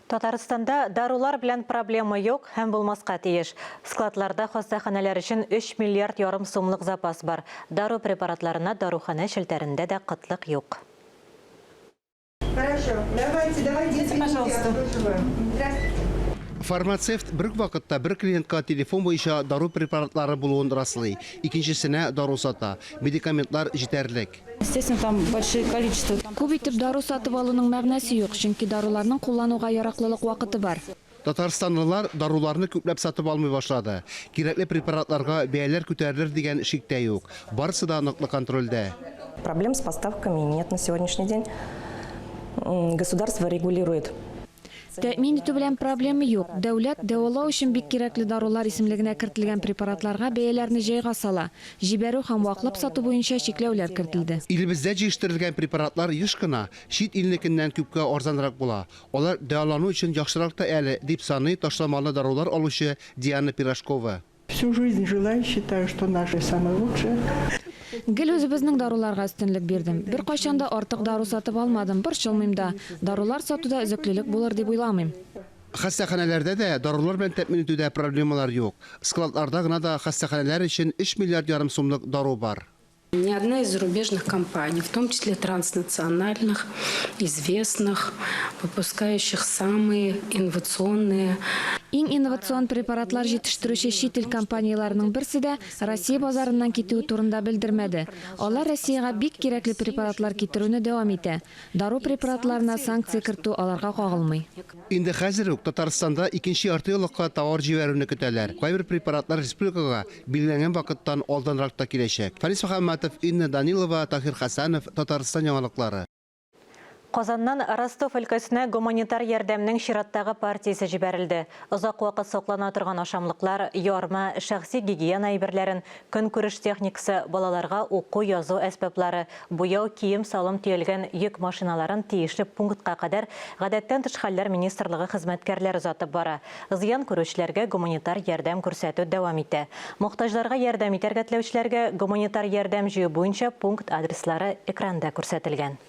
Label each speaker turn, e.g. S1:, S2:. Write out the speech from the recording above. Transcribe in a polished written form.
S1: Татарстанда дарулар белән проблема юк һәм булмаска тиеш. Складларда хастаханәләр өчен 3 миллиард ярым сумлык запас бар. Дару препаратларына даруханә челтәрендә дә кытлык юк.
S2: Хорошо, давайте, давайте, извините, пожалуйста. Здравствуйте.
S3: Фармацевт бер үк вакытта бер клиентка телефон буенча дару препаратлары булуын раслый, икенчесенә дару сата. Медикаментлар җитәрлек.
S4: Естественно, там большие количества.
S5: Күп итеп дару сатып алуның мәгънәсе юк, чөнки даруларның куллануга яраклылык вакыты бар.
S3: Татарстанлылар даруларны күпләп сатып алмый башлады. Кирәкле препаратларга бәяләр күтәрелер дигән шик тә юк. Барысы да ныклы контрольдә.
S6: Проблем с поставками нет на сегодняшний день. Государство регулирует.
S5: Тәэмин итү белән проблема юк. Дәүләт, дәвалау өчен бик кирәкле дарулар исемлегенә кертелгән препаратларга бәяләрне җайга сала. Җибәрү һәм ваклап сату буенча чикләүләр кертелде.
S3: Илебездә җитештерелгән препаратлар еш кына чит илнекеннән күпкә арзанрак була. Алар дәвалану өчен яхшырак та әле, дип саный ташламалы дарулар алучы Диана Пирожкова.
S2: Всю жизнь жила и считаю, что наши самые лучшие.
S5: Гел үзебезнең даруларга өстенлек бирдем. Беркайчан да артык дару сатып алмадым, борчылмыйм да. Дарулар сатуда өзеклелек булыр дип уйламыйм.
S3: Хастаханәләрдә дә дарулар белән тәэмин итүдә проблемалар юк. Складларда гына да хастаханәләр өчен өч миллиард ярым сумлык дару бар.
S7: Ни одна из зарубежных компаний, в том числе транснациональных, известных, выпускающих самые инновационные
S5: Иң инновацион препаратлар җитештерүче чит ил компанияләренең берсе дә Россия базарыннан китүе турында белдермәде. Алар Россиягә бик кирәкле препаратлар китерүне дәвам итә. Дару препаратларына санкция кертү аларга кагылмый.
S3: Инде хәзер үк Татарстанда икенче ярты еллыкка товар җибәрүне көтәләр. Кайбер препаратлар республикага билгеләнгән вакыттан алданрак та киләчәк. Фәнис Мөхәммәтов, Инна Данилова, Таһир Хәсәнов, Татарстан яңалыклары.
S1: Казаннан Ростов өлкәсенә гуманитар ярдәмнең чираттагы партиясе җибәрелде. Озак вакыт саклана торган ашамлыклар, ярма, шәхси гигиена әйберләрен, көнкүреш техникасы, балаларга уку-язу әсбаплары, буяу, кием-салым төялгән йөк машиналарын тиешле пунктка кадәр Гадәттән тыш хәлләр министрлыгы хезмәткәрләре озатып бара. Зыян күрүчеләргә гуманитар ярдәм күрсәтү дәвам итә. Мохтаҗларга ярдәм итәргә теләүчеләргә гуманитар ярдәм җыю буенча пункт адреслары экранда күрсәтелгән.